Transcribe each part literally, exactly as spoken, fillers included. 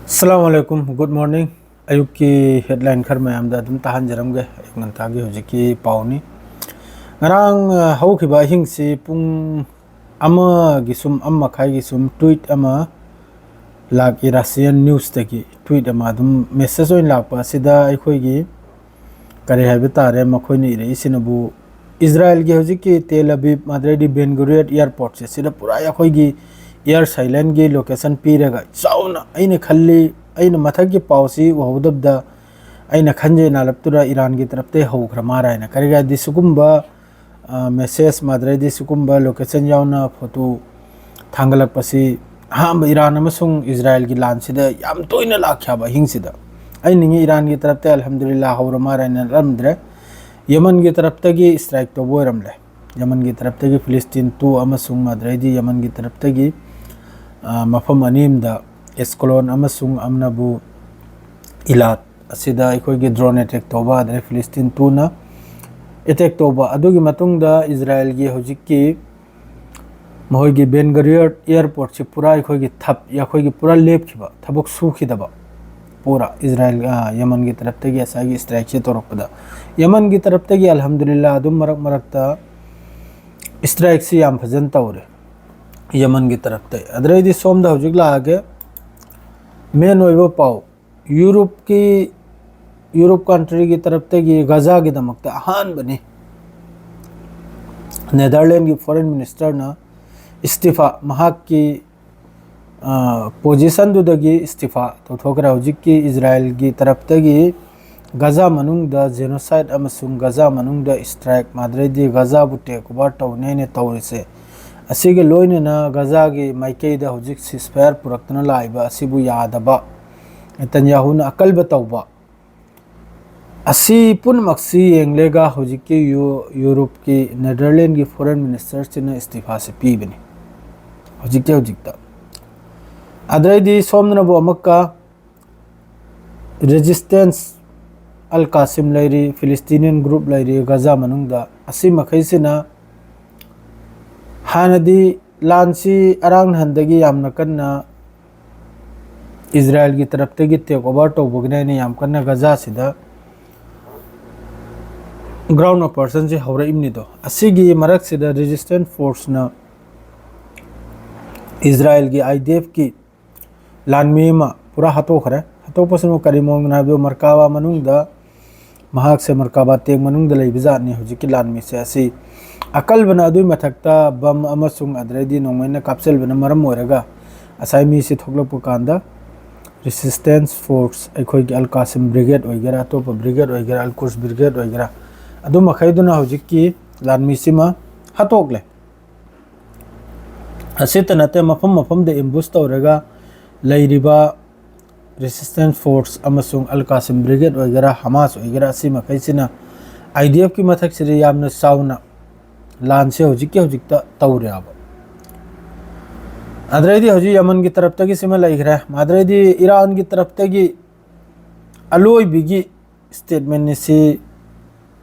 ꯑꯁꯂꯥꯃꯨ ꯑꯂꯥꯏꯀꯨꯝ, good morning. ꯑꯌꯨꯛꯀꯤ headline ꯈꯔ ꯃꯌꯥꯝꯗ ꯑꯗꯨꯝ ꯇꯥꯍꯟꯖꯔꯝꯒꯦ꯫ ꯑꯌꯨꯛ ꯉꯟꯇꯥꯒꯤ ꯍꯧꯖꯤꯛꯀꯤ ꯄꯥꯎꯅꯤ꯫ ꯉꯔꯥꯡ, ꯑ, ꯍꯧꯈꯤꯕ ꯑꯍꯤꯡꯁꯤ ꯄꯨꯡ ꯑꯃꯒꯤ ꯁꯨꯝ, ꯑꯃ ꯃꯈꯥꯏꯒꯤ ꯁꯨꯝ ꯇ꯭ꯋꯤꯠ ꯑꯃ ꯂꯥꯛꯏ, ꯔꯁꯤꯌꯥꯟ ꯅ꯭ꯌꯨꯁꯇꯒꯤ ꯇ꯭ꯋꯤꯠ ꯑꯃ ꯑꯗꯨꯝ ꯃꯦꯁꯦꯖ ꯑꯣꯏꯅ ꯂꯥꯛꯄ ꯑꯁꯤꯗ ꯑꯩꯈꯣꯏꯒꯤ ꯀꯔꯤ ꯍꯥꯏꯕ ꯇꯥꯔꯦ, ꯃꯈꯣꯏꯅ ꯏꯔꯛꯏꯁꯤꯅꯕꯨ ꯏꯖꯔꯥꯏꯜꯒꯤ ꯍꯧꯖꯤꯛꯀꯤ ꯇꯦꯜ ꯑꯕꯤꯕ ꯃꯗ꯭ꯔꯩꯗꯤ ꯕꯦꯟ ꯒꯨꯔꯤꯌꯠ ꯑꯦꯌꯥꯔꯄꯣꯔꯠꯁꯦ, ꯁꯤꯗ ꯄꯨꯔꯥ ꯑꯩꯈꯣꯏꯒꯤ ꯑꯦꯌꯥꯔ ꯁꯥꯏꯂꯦꯟꯒꯤ ꯂꯣꯀꯦꯁꯟ ꯄꯤꯔꯒ ꯆꯥꯎꯅ, ꯑꯩꯅ ꯈꯜꯂꯤ, ꯑꯩꯅ ꯃꯊꯛꯀꯤ ꯄꯥꯎꯁꯤ ꯎꯍꯧꯗꯕꯗ ꯑꯩꯅ ꯈꯟꯖꯩ ꯅꯥꯂꯞꯇꯨꯗ ꯏꯔꯥꯟꯒꯤ ꯇꯔꯞꯇꯩ ꯍꯧꯈ꯭ꯔ ꯃꯥꯔ ꯍꯥꯏꯅ꯫ ꯀꯔꯤꯒꯤꯔꯗꯤ ꯁꯤꯒꯨꯝꯕ, ꯑ, ꯃꯦꯁꯦꯖ ꯃꯗ꯭ꯔꯩꯗꯤ ꯁꯤꯒꯨꯝꯕ ꯂꯣꯀꯦꯁꯟ ꯌꯥꯎꯅ ꯐꯣꯇꯣ ꯊꯥꯡꯒꯠꯂꯛꯄꯁꯤ ꯑꯍꯥꯟꯕ ꯏꯔꯥꯟ ꯑꯃꯁꯨꯡ ꯏꯖꯔꯥꯏꯜꯒꯤ ꯂꯥꯟꯁꯤꯗ ꯌꯥꯝ ꯇꯣꯏꯅ ꯂꯥꯛꯈꯤ ꯍꯥꯏꯕ ꯑꯍꯤꯡꯁꯤꯗ꯫ ꯑꯩ ꯅꯤꯡꯉꯤ ꯏꯔꯥꯟꯒꯤ ꯇꯔꯞꯇ ꯑꯜꯍꯝꯗꯨꯂꯤꯜꯂꯥ ꯍꯧꯔ ꯃꯥꯜꯂꯦ ꯍꯥꯏꯅ ꯅꯠꯂꯝꯗ꯭ꯔꯦ꯫ ꯌꯃꯟꯒꯤ ꯇꯔꯞꯇꯒꯤ ꯏꯁꯇ꯭ꯔꯥꯏꯛ ꯇꯧꯕ ꯑꯣꯏꯔꯝꯂꯦ꯫ ꯌꯃꯟꯒꯤ ꯇꯔꯞꯇꯒꯤ ꯐꯤꯂꯤꯁꯇꯤꯟ ꯇꯨ ꯑꯃꯁꯨꯡ ꯃꯗ꯭ꯔꯩꯗꯤ ꯌꯃꯟꯒꯤ ꯇꯔꯞꯇꯒꯤ, ꯑ, ꯃꯐꯝ ꯑꯅꯤ ꯑꯃꯗ, ꯑꯦꯁꯀꯣꯂꯣꯟ ꯑꯃꯁꯨꯡ ꯑꯃꯅꯕꯨ ꯏꯂꯥꯠ ꯑꯁꯤꯗ ꯑꯩꯈꯣꯏꯒꯤ ꯗ꯭ꯔꯣꯟ ꯑꯦꯇꯦꯛ ꯇꯧꯕ, ꯑꯗꯩ ꯐꯤꯂꯤꯁꯇꯤꯟ ꯇꯨꯅ ꯑꯦꯇꯦꯛ ꯇꯧꯕ꯫ ꯑꯗꯨꯒꯤ ꯃꯇꯨꯡꯗ ꯏꯖꯔꯥꯏꯜꯒꯤ ꯍꯧꯖꯤꯛꯀꯤ ꯃꯈꯣꯏꯒꯤ ꯕꯦꯟ ꯒꯔꯤꯌꯔ ꯑꯦꯌꯥꯔꯄꯣꯔꯠꯁꯤ ꯄꯨꯔꯥ ꯑꯩꯈꯣꯏꯒꯤ ꯊꯞ-, ꯑꯩꯈꯣꯏꯒꯤ ꯄꯨꯔꯥ ꯂꯦꯞꯈꯤꯕ, ꯊꯕꯛ ꯁꯨꯈꯤꯗꯕ꯫ ꯄꯨꯔꯥ ꯏꯖꯔꯥꯏꯜ, ꯑ, ꯌꯃꯟꯒꯤ ꯇꯔꯞꯇꯒꯤ ꯉꯁꯥꯏꯒꯤ ꯏꯁꯇ꯭ꯔꯥꯏꯛꯁꯦ ꯇꯧꯔꯛꯄꯗ, ꯌꯃꯟꯒꯤ ꯇꯔꯞꯇꯒꯤ ꯑꯜꯍꯝꯗꯨꯂꯤꯜꯂꯥ ꯑꯗꯨꯝ ꯃꯔꯛ ꯃꯔꯛꯇ ꯏꯁꯇ꯭ꯔꯥꯏꯛꯁꯤ ꯌꯥꯝ ꯐꯖꯅ ꯇꯧꯔꯦ ꯌꯃꯟꯒꯤ ꯇꯔꯞꯇ꯫ ꯑꯗꯨꯗꯩꯗꯤ ꯁꯣꯝꯗ ꯍꯧꯖꯤꯛ ꯂꯥꯛꯑꯒꯦ, ꯃꯦꯟ ꯑꯣꯏꯕ ꯄꯥꯎ꯫ ꯌꯨꯔꯣꯞꯀꯤ, ꯌꯨꯔꯣꯞ ꯀꯟꯇ꯭ꯔꯤꯒꯤ ꯇꯔꯞꯇꯒꯤ ꯒꯖꯥꯒꯤꯗꯃꯛꯇ ꯑꯍꯥꯟꯕꯅꯤ ꯅꯦꯗꯔꯂꯦꯟꯒꯤ ꯐꯣꯔꯦꯟ ꯃꯤꯅꯤꯁꯇꯔꯅ ꯏꯁꯇꯤꯐꯥ, ꯃꯍꯥꯛꯀꯤ, ꯑ, ꯄꯣꯖꯤꯁꯟꯗꯨꯗꯒꯤ ꯏꯁꯇꯤꯐꯥ ꯇꯧꯊꯣꯛꯈ꯭ꯔꯦ꯫ ꯍꯧꯖꯤꯛꯀꯤ ꯏꯖꯔꯥꯏꯜꯒꯤ ꯇꯔꯞꯇꯒꯤ ꯒꯖꯥ ꯃꯅꯨꯡꯗ ꯖꯦꯅꯣꯁꯥꯏꯠ ꯑꯃꯁꯨꯡ ꯒꯖꯥ ꯃꯅꯨꯡꯗ ꯏꯁꯇ꯭ꯔꯥꯏꯛ, ꯃꯗ꯭ꯔꯩꯗꯤ ꯒꯖꯥꯕꯨ ꯇꯦꯛ ꯑꯣꯚꯔ ꯇꯧꯅꯦꯅ ꯇꯧꯔꯤꯁꯦ, ꯑꯁꯤꯒ ꯂꯣꯏꯅꯅ ꯒꯖꯥꯒꯤ ꯃꯥꯏꯀꯩꯗ ꯍꯧꯖꯤꯛ ꯁꯤꯁꯐꯥꯌꯔ ꯄꯨꯔꯛꯇꯨꯅ ꯂꯥꯛꯏꯕ ꯑꯁꯤꯕꯨ ꯌꯥꯗꯕ, ꯅꯦꯇꯟꯌꯥꯍꯨꯅ ꯑꯀꯜꯕ ꯇꯧꯕ, ꯑꯁꯤ ꯄꯨꯝꯅꯃꯛꯁꯤ ꯌꯦꯡꯂꯒ ꯍꯧꯖꯤꯛꯀꯤ ꯌꯨ-, ꯌꯨꯔꯣꯞꯀꯤ ꯅꯦꯗꯔꯂꯦꯟꯒꯤ ꯐꯣꯔꯦꯟ ꯃꯤꯅꯤꯁꯇꯔꯁꯤꯅ ꯏꯁꯇꯤꯐꯥꯁꯤ ꯄꯤꯕꯅꯤ ꯍꯧꯖꯤꯛꯇꯤ ꯍꯧꯖꯤꯛꯇ꯫ ꯑꯗꯩꯗꯤ ꯁꯣꯝꯗꯅꯕꯨ ꯑꯃꯨꯛꯀ ꯔꯦꯖꯤꯁꯇꯦꯟꯁ ꯑꯜ ꯀꯥꯁꯤꯝ ꯂꯩꯔꯤ, ꯐꯤꯂꯤꯁꯇꯤꯅꯤꯌꯟ ꯒ꯭ꯔꯨꯞ ꯂꯩꯔꯤ ꯒꯖꯥ ꯃꯅꯨꯡꯗ꯫ ꯑꯁꯤ ꯃꯈꯩꯁꯤꯅ ꯍꯥꯟꯅꯗꯤ ꯂꯥꯟꯁꯤ ꯑꯔꯥꯡ ꯅꯍꯟꯗꯒꯤ ꯌꯥꯝꯅ ꯀꯟꯅ ꯏꯖꯔꯥꯌꯦꯜꯒꯤ ꯇꯔꯞꯇꯒꯤ ꯇꯦꯛ ꯑꯣꯚꯔ ꯇꯧꯕꯒꯤꯅꯦ ꯑꯩꯅ ꯌꯥꯝ ꯀꯟꯅ ꯒꯖꯥꯁꯤꯗ ꯒ꯭ꯔꯥꯎꯟ ꯑꯣꯄꯔꯦꯁꯟꯁꯤ ꯍꯧꯔꯛꯏꯕꯅꯤꯗꯣ꯫ ꯑꯁꯤꯒꯤ ꯃꯔꯛꯁꯤꯗ ꯔꯦꯖꯤꯁꯇꯦꯟꯁ ꯐꯣꯔꯁꯅ ꯏꯖꯔꯥꯌꯦꯜꯒꯤ ꯑꯥꯏ ꯗꯤ ꯑꯦꯐꯀꯤ ꯂꯥꯟꯃꯤ ꯑꯃ ꯄꯨꯔꯥ ꯍꯥꯠꯇꯣꯛꯈ꯭ꯔꯦ꯫ ꯍꯥꯠꯇꯣꯛꯄꯁꯤꯅ ꯀꯔꯤ ꯃꯑꯣꯡꯗꯅꯣ ꯍꯥꯏꯕꯗꯨ, ꯃꯔꯀꯥꯕꯥ ꯃꯅꯨꯡꯗ ꯃꯍꯥꯛꯁꯦ ꯃꯔꯀꯥꯕꯥ ꯇꯦꯡ ꯃꯅꯨꯡꯗ ꯂꯩꯕ ꯖꯥꯠꯅꯤ꯫ ꯍꯧꯖꯤꯛꯀꯤ ꯂꯥꯟꯃꯤꯁꯦ ꯑꯁꯤ ꯑꯀꯜꯕꯅ ꯑꯗꯨꯒꯤ ꯃꯊꯛꯇ ꯕꯝ ꯑꯃꯁꯨꯡ ꯑꯗꯩꯗꯤ ꯅꯣꯡꯃꯩꯅ ꯀꯥꯞꯁꯤꯟꯕꯅ ꯃꯔꯝ ꯑꯣꯏꯔꯒ ꯉꯁꯥꯏ ꯃꯤꯁꯤ ꯊꯣꯛꯂꯛꯄ ꯀꯥꯟꯗ ꯔꯦꯁꯤꯁꯇꯦꯟꯁ ꯐꯣꯔꯁ, ꯑꯩꯈꯣꯏꯒꯤ ꯑꯜ ꯀꯥꯁꯤꯝ ꯕ꯭ꯔꯤꯒꯦꯗ ꯑꯣꯏꯒꯦꯔꯥ, ꯑꯇꯣꯞꯄ ꯕ꯭ꯔꯤꯒꯦꯗ ꯑꯣꯏꯒꯦꯔꯥ, ꯑꯜ ꯀꯨꯁ ꯕ꯭ꯔꯤꯒꯦꯗ ꯑꯣꯏꯒꯦꯔꯥ, ꯑꯗꯨ ꯃꯈꯩꯗꯨꯅ ꯍꯧꯖꯤꯛꯀꯤ ꯂꯥꯟꯃꯤꯁꯤꯃ ꯍꯥꯠꯇꯣꯛꯂꯦ꯫ ꯑꯁꯤꯇ ꯅꯠꯇꯦ, ꯃꯐꯝ ꯃꯐꯝꯗ ꯑꯦꯝꯕꯨꯁ ꯇꯧꯔꯒ ꯂꯩꯔꯤꯕ ꯔꯦꯁꯤꯁꯇꯦꯟꯁ ꯐꯣꯔꯁ ꯑꯃꯁꯨꯡ ꯑꯜ ꯀꯥꯁꯤꯝ ꯕ꯭ꯔꯤꯒꯦꯗ ꯑꯣꯏꯒꯦꯔꯥ, ꯍꯃꯥꯁ ꯑꯣꯏꯒꯦꯔꯥ, ꯑꯁꯤ ꯃꯈꯩꯁꯤꯅ ꯑꯥꯏ ꯗꯤ ꯑꯦꯐꯀꯤ ꯃꯊꯛꯁꯤꯗ ꯌꯥꯝꯅ ꯆꯥꯎꯅ ꯂꯥꯟꯁꯦ ꯍꯧꯖꯤꯛꯀꯤ ꯍꯧꯖꯤꯛꯇ ꯇꯧꯔꯦꯕ꯫ ꯑꯗꯨꯗꯩꯗꯤ ꯍꯧꯖꯤꯛ ꯌꯃꯟꯒꯤ ꯇꯔꯞꯇꯒꯤ ꯁꯤꯃ ꯂꯩꯈ꯭ꯔꯦ꯫ ꯑꯗꯨꯗꯩꯗꯤ ꯏꯔꯥꯟꯒꯤ ꯇꯔꯞꯇꯒꯤ ꯑꯂꯣꯏꯕꯤꯒꯤ ꯁ꯭ꯇꯦꯠꯃꯦꯟꯅꯤ ꯁꯤ꯫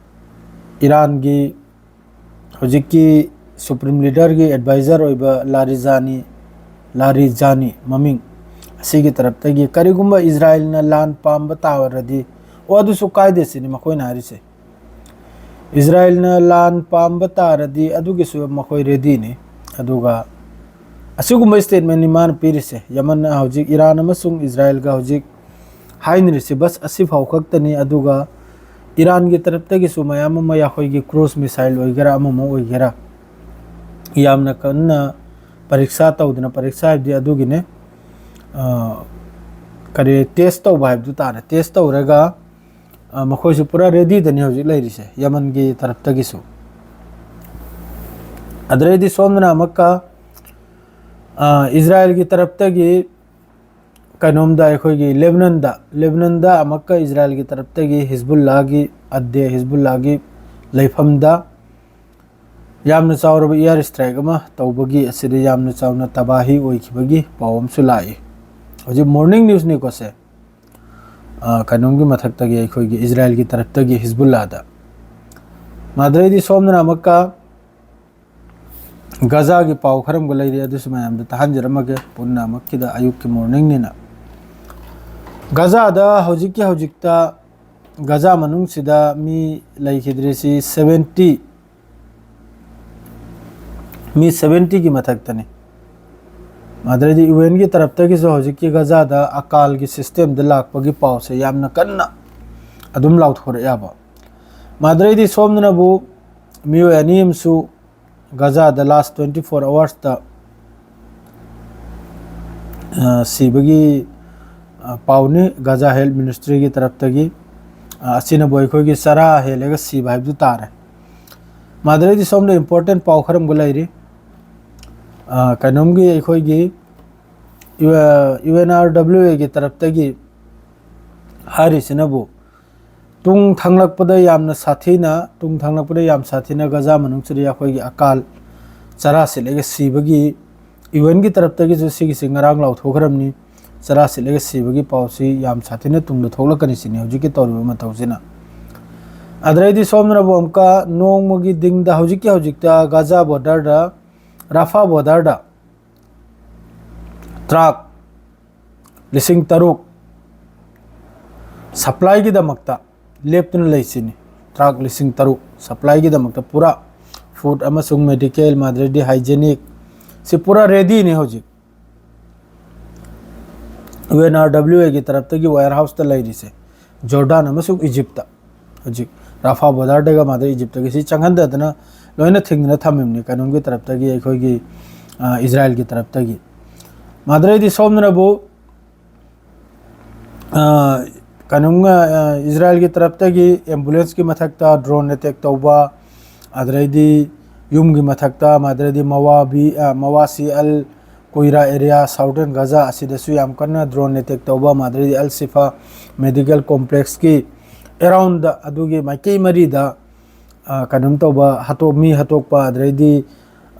ꯏꯔꯥꯟꯒꯤ ꯍꯧꯖꯤꯛꯀꯤ ꯁꯨꯄ꯭ꯔꯤꯝ ꯂꯤꯗꯔꯒꯤ ꯑꯦꯗꯚꯥꯏꯖꯔ ꯑꯣꯏꯕ ꯂꯥꯔꯤꯖꯥꯅꯤ, ꯂꯥꯔꯤꯖꯥꯅꯤ ꯃꯃꯤꯡ ꯑꯁꯤꯒꯤ ꯇꯔꯞꯇꯒꯤ, ꯀꯔꯤꯒꯨꯝꯕ ꯏꯖꯔꯥꯌꯦꯜꯅ ꯂꯥꯟ ꯄꯥꯝꯕ ꯇꯥꯔꯗꯤ, ꯑꯣ, ꯑꯗꯨꯁꯨ ꯀꯥꯏꯗꯦ ꯁꯤꯅꯤ ꯃꯈꯣꯏꯅ ꯍꯥꯏꯔꯤꯁꯦ꯫ ꯏꯖꯔꯥꯌꯦꯜꯅ ꯂꯥꯟ ꯄꯥꯝꯕ ꯇꯥꯔꯗꯤ ꯑꯗꯨꯒꯤꯁꯨ ꯃꯈꯣꯏ ꯔꯦꯗꯤꯅꯤ꯫ ꯑꯗꯨꯒ ꯑꯁꯤꯒꯨꯝꯕ ꯁ꯭ꯇꯦꯠꯃꯦꯟꯅꯤ ꯃꯥꯅ ꯄꯤꯔꯤꯁꯦ꯫ ꯌꯃꯟꯅ ꯍꯧꯖꯤꯛ ꯏꯔꯥꯟ ꯑꯃꯁꯨꯡ ꯏꯖꯔꯥꯌꯦꯜꯒ ꯍꯧꯖꯤꯛ ꯍꯥꯏꯅꯔꯤꯁꯤ ꯕꯁ ꯑꯁꯤꯐꯥꯎ ꯈꯛꯇꯅꯤ꯫ ꯑꯗꯨꯒ ꯏꯔꯥꯟꯒꯤ ꯇꯔꯞꯇꯒꯤꯁꯨ ꯃꯌꯥꯝ ꯑꯃ, ꯑꯩꯈꯣꯏꯒꯤ ꯀ꯭ꯔꯨꯖ ꯃꯤꯁꯥꯏꯜ ꯑꯣꯏꯒꯦꯔꯥ, ꯑꯃ ꯑꯃ ꯑꯣꯏꯒꯦꯔꯥ, ꯌꯥꯝꯅ ꯀꯟꯅ ꯄꯔꯤꯛꯁꯥ ꯇꯧꯗꯅ, ꯄꯔꯤꯛꯁꯥ ꯍꯥꯏꯕꯗꯤ ꯑꯗꯨꯒꯤꯅꯦ, ꯑ, ꯀꯔꯤ, ꯇꯦꯁ ꯇꯧꯕ ꯍꯥꯏꯕꯗꯨ ꯇꯥꯔꯦ꯫ ꯇꯦꯁ ꯇꯧꯔꯒ, ꯑ, ꯃꯈꯣꯏꯁꯨ ꯄꯨꯔꯥ ꯔꯦꯗꯤꯗꯅꯤ ꯍꯧꯖꯤꯛ ꯂꯩꯔꯤꯁꯦ, ꯌꯃꯟꯒꯤ ꯇꯔꯞꯇꯒꯤꯁꯨ꯫ ꯑꯗꯨꯗꯩꯗꯤ ꯁꯣꯝꯗꯅ ꯑꯃꯨꯛꯀ, ꯑ, ꯏꯖꯔꯥꯌꯦꯜꯒꯤ ꯇꯔꯞꯇꯒꯤ ꯀꯩꯅꯣꯝꯗ, ꯑꯩꯈꯣꯏꯒꯤ ꯂꯦꯕꯅꯟꯗ, ꯂꯦꯕꯅꯟꯗ ꯑꯃꯨꯛꯀ ꯏꯖꯔꯥꯌꯦꯜꯒꯤ ꯇꯔꯞꯇꯒꯤ ꯍꯤꯖꯕꯨꯜꯂꯥꯒꯤ, ꯑꯗꯦ ꯍꯤꯖꯕꯨꯜꯂꯥꯒꯤ ꯂꯩꯐꯝꯗ ꯌꯥꯝꯅ ꯆꯥꯎꯔꯕ ꯏꯌꯥꯔ ꯁ꯭ꯇ꯭ꯔꯥꯏꯛ ꯑꯃ ꯇꯧꯕꯒꯤ, ꯑꯁꯤꯗ ꯌꯥꯝꯅ ꯆꯥꯎꯅ ꯇꯕꯥꯍꯤ ꯑꯣꯏꯈꯤꯕꯒꯤ ꯄꯥꯎ ꯑꯃꯁꯨ ꯂꯥꯛꯏ꯫ ꯍꯧꯖꯤꯛ ꯃꯣꯔꯅꯤꯡ ꯅ꯭ꯌꯨꯁꯅꯤꯀꯣ ꯁꯦ꯫ ꯑ, ꯀꯩꯅꯣꯝꯒꯤ ꯃꯊꯛꯇꯒꯤ, ꯑꯩꯈꯣꯏꯒꯤ ꯏꯖꯔꯥꯌꯦꯜꯒꯤ ꯇꯔꯞꯇꯒꯤ ꯍꯤꯖꯕꯨꯜꯂꯥꯗ꯫ ꯃꯗꯨꯗꯩꯗꯤ ꯁꯣꯝꯗꯅ ꯑꯃꯨꯛꯀ ꯒꯖꯥꯒꯤ ꯄꯥꯎ ꯈꯔ ꯑꯃꯒ ꯂꯩꯔꯤ, ꯑꯗꯨꯁꯨ ꯃꯌꯥꯝꯗ ꯇꯥꯍꯟꯖꯔꯝꯃꯒꯦ꯫ ꯄꯨꯟꯅ ꯑꯃꯨꯛꯀꯤꯗ ꯑꯌꯨꯛꯀꯤ ꯃꯣꯔꯅꯤꯡꯅꯤꯅ꯫ ꯒꯖꯥꯗ ꯍꯧꯖꯤꯛꯀꯤ ꯍꯧꯖꯤꯛꯇ ꯒꯖꯥ ꯃꯅꯨꯡꯁꯤꯗ ꯃꯤ ꯂꯩꯈꯤꯗ꯭ꯔꯤꯁꯤ seventy, ꯃꯤ seventyꯒꯤ ꯃꯊꯛꯇꯅꯤ꯫ ꯃꯥꯗ꯭ꯔꯩꯗꯤ ꯌꯨ ꯑꯦꯟꯒꯤ ꯇꯔꯞꯇꯒꯤꯁꯨ ꯍꯧꯖꯤꯛꯀꯤ ꯒꯖꯥꯗ ꯑꯀꯥꯜꯒꯤ systemꯗ ꯂꯥꯛꯄꯒꯤ ꯄꯥꯎꯁꯦ ꯌꯥꯝꯅ ꯀꯟꯅ ꯑꯗꯨꯝ ꯂꯥꯎꯊꯣꯔꯛꯑꯦꯕ꯫ ꯃꯥꯗ꯭ꯔꯩꯗꯤ ꯁꯣꯝꯗꯅꯕꯨ ꯃꯤꯑꯣꯏ ꯑꯅꯤ ꯑꯃꯁꯨ ꯒꯖꯥꯗ last twenty four hoursꯇ, ꯑ, ꯁꯤꯕꯒꯤ, ꯑ, ꯄꯥꯎꯅꯤ ꯒꯖꯥ health ministryꯒꯤ ꯇꯔꯞꯇꯒꯤ꯫ ꯑ, ꯑꯁꯤꯅꯕꯨ ꯑꯩꯈꯣꯏꯒꯤ ꯆꯔꯥ ꯍꯦꯜꯂꯒ ꯁꯤꯕ ꯍꯥꯏꯕꯗꯨ ꯇꯥꯔꯦ꯫ ꯃꯥꯗ꯭ꯔꯩꯗꯤ ꯁꯣꯝꯗ important ꯄꯥꯎ ꯈꯔ ꯑꯃꯒ ꯂꯩꯔꯤ꯫ ꯑ, ꯀꯩꯅꯣꯝꯒꯤ ꯑꯩꯈꯣꯏꯒꯤ ꯌꯨ-, UNRWAꯒꯤ ꯇꯔꯞꯇꯒꯤ ꯍꯥꯏꯔꯤꯁꯤꯅꯕꯨ ꯇꯨꯡ ꯊꯪꯂꯛꯄꯗ ꯌꯥꯝꯅ ꯁꯥꯊꯤꯅ, ꯇꯨꯡ ꯊꯪꯂꯛꯄꯗ ꯌꯥꯝ ꯁꯥꯊꯤꯅ ꯒꯖꯥ ꯃꯅꯨꯡꯁꯤꯗ ꯑꯩꯈꯣꯏꯒꯤ ꯑꯀꯥꯜ ꯆꯔꯥ ꯁꯤꯠꯂꯒ ꯁꯤꯕꯒꯤ ꯌꯨ ꯑꯦꯟꯒꯤ ꯇꯔꯞꯇꯒꯤꯁꯨ ꯁꯤꯒꯤꯁꯤ ꯉꯔꯥꯡ ꯂꯥꯎꯊꯣꯛꯈ꯭ꯔꯕꯅꯤ꯫ ꯆꯔꯥ ꯁꯤꯠꯂꯒ ꯁꯤꯕꯒꯤ ꯄꯥꯎꯁꯤ ꯌꯥꯝ ꯁꯥꯊꯤꯅ ꯇꯨꯡꯗ ꯊꯣꯛꯂꯛꯀꯅꯤ ꯁꯤꯅꯤ ꯍꯧꯖꯤꯛꯀꯤ ꯇꯧꯔꯤꯕ ꯃꯇꯧꯁꯤꯅ꯫ ꯑꯗꯩꯗꯤ ꯁꯣꯝꯗꯅꯕꯨ ꯑꯃꯨꯛꯀ ꯅꯣꯡꯃꯒꯤ ꯗꯤꯟꯗ ꯍꯧꯖꯤꯛꯀꯤ ꯍꯧꯖꯤꯛꯇ ꯒꯖꯥ borderꯗ, ꯔꯥꯐꯥ borderꯗ truck ꯂꯤꯁꯤꯡ ꯇꯔꯨꯛ supplyꯒꯤꯗꯃꯛꯇ ꯂꯦꯞꯇꯨꯅ ꯂꯩꯁꯤꯅꯤ꯫ Truck ꯂꯤꯁꯤꯡ ꯇꯔꯨꯛ supplyꯒꯤꯗꯃꯛꯇ ꯄꯨꯔꯥ food ꯑꯃꯁꯨꯡ medical, ꯃꯥꯗ꯭ꯔꯩꯗꯤ hygienic ꯁꯤ ꯄꯨꯔꯥ readyꯅꯤ ꯍꯧꯖꯤꯛ꯫ UNRWAꯒꯤ ꯇꯔꯞꯇꯒꯤ warehouseꯇ ꯂꯩꯔꯤꯁꯦ ꯖꯣꯔꯗꯥꯟ ꯑꯃꯁꯨꯡ ꯏꯖꯤꯞꯇ꯫ ꯍꯧꯖꯤꯛ ꯔꯥꯐꯥ borderꯗꯒ ꯃꯥꯗ꯭ꯔꯩ ꯏꯖꯤꯞꯇꯒꯤ ꯁꯤ ꯆꯪꯍꯟꯗꯗꯅ ꯂꯣꯏꯅ ꯊꯤꯡꯗꯨꯅ ꯊꯝꯃꯤꯕꯅꯤ ꯀꯩꯅꯣꯝꯒꯤ ꯇꯔꯞꯇꯒꯤ, ꯑꯩꯈꯣꯏꯒꯤ, ꯑ, ꯏꯖꯔꯥꯏꯜꯒꯤ ꯇꯔꯞꯇꯒꯤ꯫ ꯃꯥꯗ꯭ꯔꯩꯗꯤ ꯁꯣꯝꯗꯅꯕꯨ, ꯑ, ꯀꯩꯅꯣꯝꯒ, ꯑ, ꯏꯖꯔꯥꯏꯜꯒꯤ ꯇꯔꯞꯇꯒꯤ ambulanceꯀꯤ ꯃꯊꯛꯇ drone attack ꯇꯧꯕ, ꯑꯗꯩꯗꯤ ꯌꯨꯝꯒꯤ ꯃꯊꯛꯇ, ꯃꯥꯗ꯭ꯔꯩꯗꯤ ꯃꯋꯥꯕꯤ, ꯑ, ꯃꯋꯥꯁꯤ ꯑꯜ ꯀꯨꯏꯔꯥ area, southern ꯒꯖꯥ ꯑꯁꯤꯗꯁꯨ ꯌꯥꯝ ꯀꯟꯅ drone attack ꯇꯧꯕ, ꯃꯥꯗ꯭ꯔꯩꯗꯤ ꯑꯜ ꯁꯤꯐꯥ medical complexꯀꯤ aroundꯗ ꯑꯗꯨꯒꯤ ꯃꯥꯏꯀꯩ ꯃꯔꯤꯗ, ꯑ, ꯀꯩꯅꯣꯝ ꯇꯧꯕ, ꯍꯥꯠꯇꯣꯛ-, ꯃꯤ ꯍꯥꯠꯇꯣꯛꯄ, ꯑꯗꯩꯗꯤ,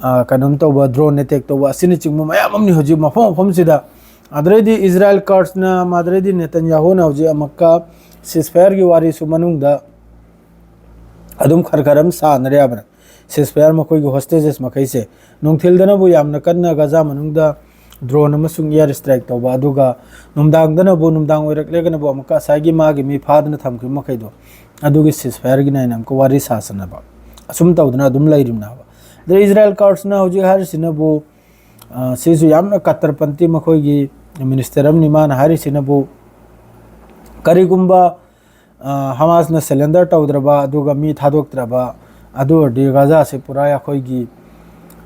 ꯑ, ꯀꯩꯅꯣꯝ ꯇꯧꯕ, drone attack ꯇꯧꯕ ꯑꯁꯤꯅꯆꯤꯡꯕ ꯃꯌꯥꯝ ꯑꯃꯅꯤ ꯍꯧꯖꯤꯛ ꯃꯐꯝ ꯃꯐꯝꯁꯤꯗ꯫ ꯑꯗꯩꯗꯤ ꯏꯖꯔꯥꯏꯜ Kurdsꯅ, ꯃꯥꯗ꯭ꯔꯩꯗꯤ ꯅꯦꯇꯟꯌꯥꯍꯨꯅ ꯍꯧꯖꯤꯛ ꯑꯃꯨꯛꯀ ceasefireꯒꯤ ꯋꯥꯔꯤꯁꯨ ꯃꯅꯨꯡꯗ ꯑꯗꯨꯝ ꯈꯔ ꯈꯔ ꯑꯗꯨꯝ ꯁꯥꯟꯅꯔꯦ ꯍꯥꯏꯕꯅ꯫ Ceasefire ꯃꯈꯣꯏꯒꯤ hostages ꯃꯈꯩꯁꯦ ꯅꯨꯡꯊꯤꯜꯗꯅꯕꯨ ꯌꯥꯝꯅ ꯀꯟꯅ ꯒꯖꯥ ꯃꯅꯨꯡꯗ drone ꯑꯃꯁꯨꯡ air strike ꯇꯧꯕ, ꯑꯗꯨꯒ ꯅꯨꯡꯗꯥꯡꯗꯅꯕꯨ, ꯅꯨꯡꯗꯥꯡ ꯑꯣꯏꯔꯛꯂꯒꯅꯕꯨ ꯑꯃꯨꯛꯀ ꯉꯁꯥꯏꯒꯤ ꯃꯥꯒꯤ ꯃꯤ ꯐꯥꯗꯨꯅ ꯊꯝꯈꯤꯕ ꯃꯈꯩꯗꯣ, ꯑꯗꯨꯒꯤ ceasefire ꯒꯤꯅ ꯑꯩꯅ ꯑꯃꯨꯛꯀ ꯋꯥꯔꯤ ꯁꯥꯁꯟꯅꯕ, ꯑꯁꯨꯝ ꯇꯧꯗꯅ ꯑꯗꯨꯝ ꯂꯩꯔꯤꯕꯅꯦꯕ꯫ ꯑꯗꯩ ꯏꯖꯔꯥꯏꯜ ꯀꯥꯔꯠꯁꯅ ꯍꯧꯖꯤꯛ ꯍꯥꯏꯔꯤꯁꯤꯅꯕꯨ, ꯑ, ꯁꯤꯁꯨ ꯌꯥꯝꯅ ꯀꯠꯇꯔꯄꯟꯊꯤ ꯃꯈꯣꯏꯒꯤ ꯃꯤꯅꯤꯁꯇꯔ ꯑꯃꯅꯤ, ꯃꯥꯅ ꯍꯥꯏꯔꯤꯁꯤꯅꯕꯨ, ꯀꯔꯤꯒꯨꯝꯕ, ꯑ, ꯍꯃꯥꯁꯅ surrender ꯇꯧꯗ꯭ꯔꯕ, ꯑꯗꯨꯒ ꯃꯤ ꯊꯥꯗꯣꯛꯇ꯭ꯔꯕ, ꯑꯗꯨ ꯑꯣꯏꯔꯗꯤ ꯒꯥꯖꯥꯁꯦ ꯄꯨꯔꯥ ꯑꯩꯈꯣꯏꯒꯤ,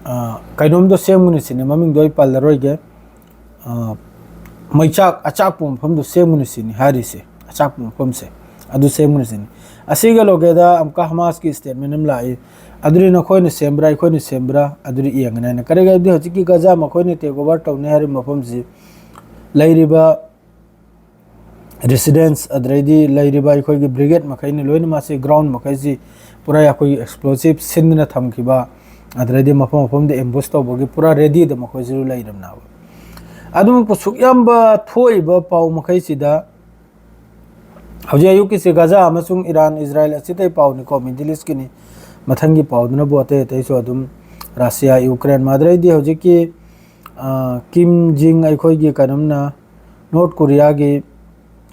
ꯑ, ꯀꯩꯅꯣꯝꯗꯣ ꯁꯦꯝꯒꯅꯤ ꯁꯤꯅꯤ, ꯃꯃꯤꯡꯗꯣ ꯑꯩ ꯄꯜꯂꯔꯣꯏꯒꯦ꯫ ꯑ, ꯃꯩꯆꯥꯛ ꯑꯆꯥꯛꯄ ꯃꯐꯝꯗꯣ ꯁꯦꯝꯒꯅꯤ ꯁꯤꯅꯤ ꯍꯥꯏꯔꯤꯁꯦ, ꯑꯆꯥꯛꯄ ꯃꯐꯝꯁꯦ ꯑꯗꯨ ꯁꯦꯝꯒꯅꯤ ꯁꯤꯅꯤ꯫ ꯑꯁꯤꯒ ꯂꯣꯏꯒꯦꯗ ꯑꯃꯨꯛꯀ ꯍꯃꯥꯁꯀꯤ statement ꯑꯃ ꯂꯥꯛꯏ, ꯑꯗꯨꯗꯤ ꯅꯈꯣꯏꯅ ꯁꯦꯝꯕ꯭ꯔꯥ, ꯑꯩꯈꯣꯏꯅ ꯁꯦꯝꯕ꯭ꯔꯥ, ꯑꯗꯨꯗꯤ ꯌꯦꯡꯒꯅꯤ ꯍꯥꯏꯅ꯫ ꯀꯔꯤꯒꯤꯅꯣ ꯍꯥꯏꯕꯗꯤ ꯍꯧꯖꯤꯛꯀꯤ ꯒꯥꯖꯥ ꯃꯈꯣꯏꯅ take over ꯇꯧꯅꯤ ꯍꯥꯏꯔꯤꯕ ꯃꯐꯝꯁꯤ ꯂꯩꯔꯤꯕ residents, ꯑꯗꯨꯗꯩꯗꯤ ꯂꯩꯔꯤꯕ ꯑꯩꯈꯣꯏꯒꯤ brigade ꯃꯈꯩꯅ ꯂꯣꯏꯅ ꯃꯥꯁꯤ ground ꯃꯈꯩꯁꯤ ꯄꯨꯔꯥ ꯑꯩꯈꯣꯏꯒꯤ explosive ꯁꯤꯟꯗꯨꯅ ꯊꯝꯈꯤꯕ, ꯑꯗꯨꯗꯩꯗꯤ ꯃꯐꯝ ꯃꯐꯝꯗ ambush ꯇꯧꯕꯒꯤ ꯄꯨꯔꯥ ready ꯗ ꯃꯈꯣꯏꯁꯤꯁꯨ ꯂꯩꯔꯕꯅꯦꯕ꯫ ꯑꯗꯨꯝ ꯁꯨꯛ ꯌꯥꯝꯕ ꯊꯣꯛꯏꯕ ꯄꯥꯎ ꯃꯈꯩꯁꯤꯗ ꯍꯧꯖꯤꯛ ꯑꯌꯨꯛꯀꯤꯁꯤ ꯒꯥꯖꯥ ꯑꯃꯁꯨꯡ ꯏꯔꯥꯟ, ꯏꯖꯔꯥꯏꯜ ꯑꯁꯤꯗꯩ ꯄꯥꯎꯅꯤꯀꯣ, Middle East ꯀꯤꯅꯤ꯫ ꯃꯊꯪꯒꯤ ꯄꯥꯎꯗꯨꯅꯕꯨ ꯑꯇꯩ ꯑꯇꯩꯁꯨ ꯑꯗꯨꯝ ꯔꯁꯤꯌꯥ, ꯌꯨꯀ꯭ꯔꯦꯟ, ꯃꯗꯨꯗꯩꯗꯤ ꯍꯧꯖꯤꯛꯀꯤ, ꯑ, ꯀꯤꯝ ꯖꯤꯡ ꯑꯩꯈꯣꯏꯒꯤ ꯀꯩꯅꯣꯝꯅ ꯅꯣꯔꯠ ꯀꯣꯔꯤꯌꯥꯒꯤ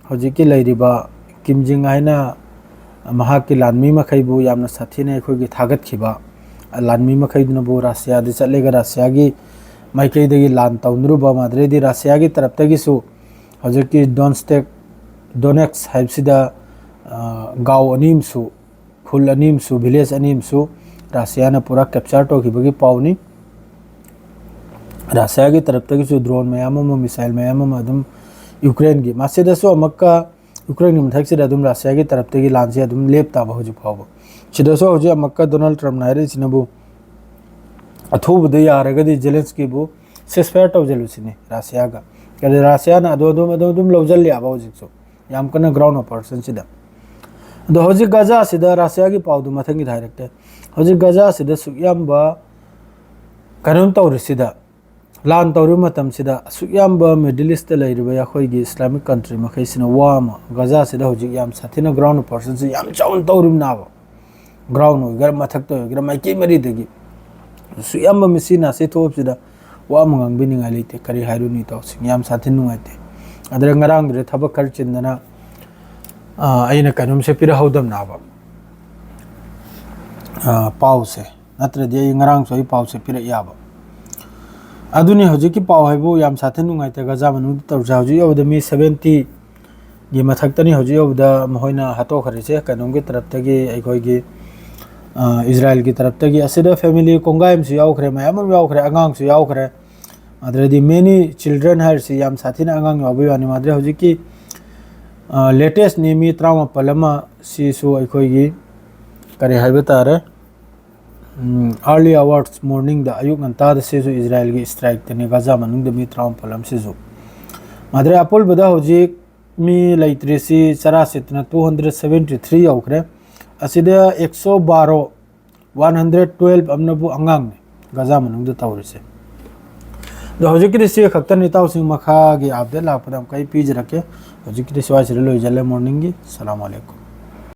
ꯍꯧꯖꯤꯛꯀꯤ ꯂꯩꯔꯤꯕ ꯀꯤꯝ ꯖꯤꯡ ꯍꯥꯏꯅ ꯃꯍꯥꯛꯀꯤ ꯂꯥꯟꯃꯤ ꯃꯈꯩꯕꯨ ꯌꯥꯝꯅ ꯁꯥꯊꯤꯅ ꯑꯩꯈꯣꯏꯒꯤ ꯊꯥꯒꯠꯈꯤꯕ ꯂꯥꯟꯃꯤ ꯃꯈꯩꯗꯨꯅꯕꯨ ꯔꯁꯤꯌꯥꯗ ꯆꯠꯂꯒ ꯔꯁꯤꯌꯥꯒꯤ ꯃꯥꯏꯀꯩꯗꯒꯤ ꯂꯥꯟ ꯇꯧꯅꯔꯨꯕ, ꯃꯗꯨꯗꯩꯗꯤ ꯔꯁꯤꯌꯥꯒꯤ ꯇꯔꯞꯇꯒꯤꯁꯨ ꯍꯧꯖꯤꯛꯀꯤ ꯗꯣꯟꯁꯇꯦꯛ, ꯗꯣꯅꯦꯛꯁ ꯍꯥꯏꯕꯁꯤꯗ, ꯑ, ꯒꯥꯎ ꯑꯅꯤ ꯑꯃꯁꯨ, ꯈꯨꯜ ꯑꯅꯤ ꯑꯃꯁꯨ, village ꯑꯅꯤ ꯑꯃꯁꯨ ꯔꯁꯤꯌꯥꯅ ꯄꯨꯔꯥ capture ꯇꯧꯈꯤꯕꯒꯤ ꯄꯥꯎꯅꯤ꯫ ꯔꯁꯤꯌꯥꯒꯤ ꯇꯔꯞꯇꯒꯤꯁꯨ drone ꯃꯌꯥꯝ ꯑꯃ, missile ꯃꯌꯥꯝ ꯑꯃ ꯑꯗꯨꯝ ꯌꯨꯀ꯭ꯔꯦꯟꯒꯤ, ꯃꯁꯤꯗꯁꯨ ꯑꯃꯨꯛꯀ ꯌꯨꯀ꯭ꯔꯦꯟꯒꯤ ꯃꯊꯛꯁꯤꯗ ꯑꯗꯨꯝ ꯔꯁꯤꯌꯥꯒꯤ ꯇꯔꯞꯇꯒꯤ ꯂꯥꯟꯁꯤ ꯑꯗꯨꯝ ꯂꯦꯞꯇꯕ ꯍꯧꯖꯤꯛ ꯐꯥꯎꯕ꯫ ꯁꯤꯗꯁꯨ ꯍꯧꯖꯤꯛ ꯑꯃꯨꯛꯀ ꯗꯣꯅꯥꯜꯗ ꯇ꯭ꯔꯝꯞꯅ ꯍꯥꯏꯔꯛꯏꯁꯤꯅꯕꯨ, ꯑꯊꯨꯕꯗ ꯌꯥꯔꯒꯗꯤ ꯖꯦꯂꯦꯟꯁꯀꯤꯕꯨ ceasefire ꯇꯧꯁꯤꯜꯂꯨꯁꯤꯅꯤ ꯔꯁꯤꯌꯥꯒ꯫ ꯑꯗꯩ ꯔꯁꯤꯌꯥꯅ ꯑꯗꯨ ꯑꯗꯨꯝ, ꯑꯗꯨ ꯑꯗꯨꯝ ꯂꯧꯁꯤꯜꯂꯦꯕ ꯍꯧꯖꯤꯛꯁꯨ, ꯌꯥꯝ ꯀꯟꯅ ground operation ꯁꯤꯗ꯫ ꯑꯗꯣ ꯍꯧꯖꯤꯛ ꯒꯥꯖꯥꯁꯤꯗ ꯔꯁꯤꯌꯥꯒꯤ ꯄꯥꯎꯗꯨ ꯃꯊꯪꯒꯤꯗ ꯍꯥꯏꯔꯛꯀꯦ꯫ ꯍꯧꯖꯤꯛ ꯒꯥꯖꯥꯁꯤꯗ ꯁꯨꯛ ꯌꯥꯝꯕ ꯀꯩꯅꯣꯝ ꯇꯧꯔꯤꯁꯤꯗ, ꯂꯥꯟ ꯇꯧꯔꯤꯕ ꯃꯇꯝꯁꯤꯗ ꯑꯁꯨꯛ ꯌꯥꯝꯕ Middle East ꯇ ꯂꯩꯔꯤꯕ ꯑꯩꯈꯣꯏꯒꯤ Islamic country ꯃꯈꯩꯁꯤꯅ ꯋꯥ ꯑꯃ, ꯒꯥꯖꯥꯁꯤꯗ ꯍꯧꯖꯤꯛ ꯌꯥꯝ ꯁꯥꯊꯤꯅ ground operation ꯁꯤ ꯌꯥꯝ ꯆꯥꯎꯅ ꯇꯧꯔꯤꯕꯅꯦꯕ꯫ Ground ꯑꯣꯏꯒꯦꯔꯥ, ꯃꯊꯛꯇ ꯑꯣꯏꯒꯦꯔꯥ, ꯃꯥꯏꯀꯩ ꯃꯔꯤꯗꯒꯤ ꯑꯁꯨꯛ ꯌꯥꯝꯕ ꯃꯤꯁꯤ ꯅꯥꯁꯤ ꯊꯣꯛꯄꯁꯤꯗ ꯋꯥ ꯑꯃ ꯉꯥꯡꯕꯤꯅꯤꯡꯉꯥꯏ ꯂꯩꯇꯦ꯫ ꯀꯔꯤ ꯍꯥꯏꯔꯨꯅꯤ ꯏꯇꯥꯎꯁꯤꯡ, ꯌꯥꯝ ꯁꯥꯊꯤꯅ ꯅꯨꯡꯉꯥꯏꯇꯦ꯫ ꯑꯗꯨꯗ ꯉꯔꯥꯡꯗꯨꯗ ꯊꯕꯛ ꯈꯔ ꯆꯤꯟꯗꯅ, ꯑ, ꯑꯩꯅ ꯀꯩꯅꯣꯝꯁꯦ ꯄꯤꯔꯛꯍꯧꯗꯕꯅꯦꯕ, ꯑ, ꯄꯥꯎꯁꯦ꯫ ꯅꯠꯇ꯭ꯔꯗꯤ ꯑꯩ ꯉꯔꯥꯡꯁꯨ ꯑꯩ ꯄꯥꯎꯁꯦ ꯄꯤꯔꯛ ꯌꯥꯕ꯫ ꯑꯗꯨꯅꯤ ꯍꯧꯖꯤꯛꯀꯤ ꯄꯥꯎ ꯍꯥꯏꯕꯨ ꯌꯥꯝ ꯁꯥꯊꯤꯅ ꯅꯨꯡꯉꯥꯏꯇꯦ꯫ ꯒꯖꯥ ꯃꯅꯨꯡꯗ ꯇꯧꯔꯤꯁꯦ ꯍꯧꯖꯤꯛ ꯌꯧꯕꯗ ꯃꯤ seventy ꯒꯤ ꯃꯊꯛꯇꯅꯤ ꯍꯧꯖꯤꯛ ꯌꯧꯕꯗ ꯃꯈꯣꯏꯅ ꯍꯥꯠꯇꯣꯛꯈ꯭ꯔꯤꯁꯦ꯫ ꯀꯩꯅꯣꯝꯒꯤ ꯇꯔꯞꯇꯒꯤ, ꯑꯩꯈꯣꯏꯒꯤ, ꯑ, ꯏꯖꯔꯥꯏꯜꯒꯤ ꯇꯔꯞꯇꯒꯤ꯫ ꯑꯁꯤꯗ family ꯀꯣꯡꯒꯥꯏ ꯑꯃꯁꯨ ꯌꯥꯎꯈ꯭ꯔꯦ, ꯃꯌꯥꯝ ꯑꯃ ꯌꯥꯎꯈ꯭ꯔꯦ, ꯑꯉꯥꯡꯁꯨ ꯌꯥꯎꯈ꯭ꯔꯦ꯫ ꯑꯗꯨꯗꯩꯗꯤ many children ꯍꯥꯏꯔꯤꯁꯤ ꯌꯥꯝ ꯁꯥꯊꯤꯅ ꯑꯉꯥꯡ ꯌꯥꯎꯕꯒꯤ ꯋꯥꯅꯤ꯫ ꯃꯥꯗ꯭ꯔꯦ ꯍꯧꯖꯤꯛꯀꯤ, ꯑ, latest ꯅꯤ, ꯃꯤ ꯇꯔꯥꯃꯥꯄꯜ ꯑꯃ ꯁꯤꯁꯨ ꯑꯩꯈꯣꯏꯒꯤ ꯀꯔꯤ ꯍꯥꯏꯕ ꯇꯥꯔꯦ, ꯎꯝ, early hours morning ꯗ, ꯑꯌꯨꯛ ꯉꯟꯇꯥꯗ ꯁꯤꯁꯨ ꯏꯖꯔꯥꯏꯜꯒꯤ strike ꯇꯅꯤ ꯒꯖꯥ ꯃꯅꯨꯡꯗ ꯃꯤ ꯇꯔꯥꯃꯥꯄꯜ ꯑꯃ ꯁꯤꯁꯨ꯫ ꯃꯥꯗ꯭ꯔꯦ ꯑꯄꯨꯟꯕꯗ ꯍꯧꯖꯤꯛ ꯃꯤ ꯂꯩꯇ꯭ꯔꯤꯁꯤ ꯆꯔꯥ ꯁꯤꯠꯇꯅ two hundred seventy three ꯌꯧꯈ꯭ꯔꯦ꯫ ꯑꯁꯤꯗ ꯑꯦꯛꯁꯣ ꯕꯥꯔꯣ, one hundred twelve ꯑꯃꯅꯕꯨ ꯑꯉꯥꯡꯅꯤ ꯒꯖꯥ ꯃꯅꯨꯡꯗ ꯇꯧꯔꯤꯁꯦ꯫ ꯑꯗꯣ ꯍꯧꯖꯤꯛꯀꯤꯗꯤ ꯁꯤ ꯈꯛꯇꯅꯤ ꯏꯇꯥꯎꯁꯤꯡ, ꯃꯈꯥꯒꯤ update ꯂꯥꯛꯄꯗ ꯑꯃꯨꯛꯀ ꯑꯩ ꯄꯤꯖꯔꯛꯀꯦ꯫ ꯍꯧꯖꯤꯛꯀꯤꯗꯤ ꯁ꯭ꯋꯥꯏꯁꯤꯗ ꯂꯣꯏꯁꯤꯜꯂꯦ morning ꯒꯤ꯫ ꯁꯂꯥꯝ ꯑꯂꯩꯀꯨꯝ꯫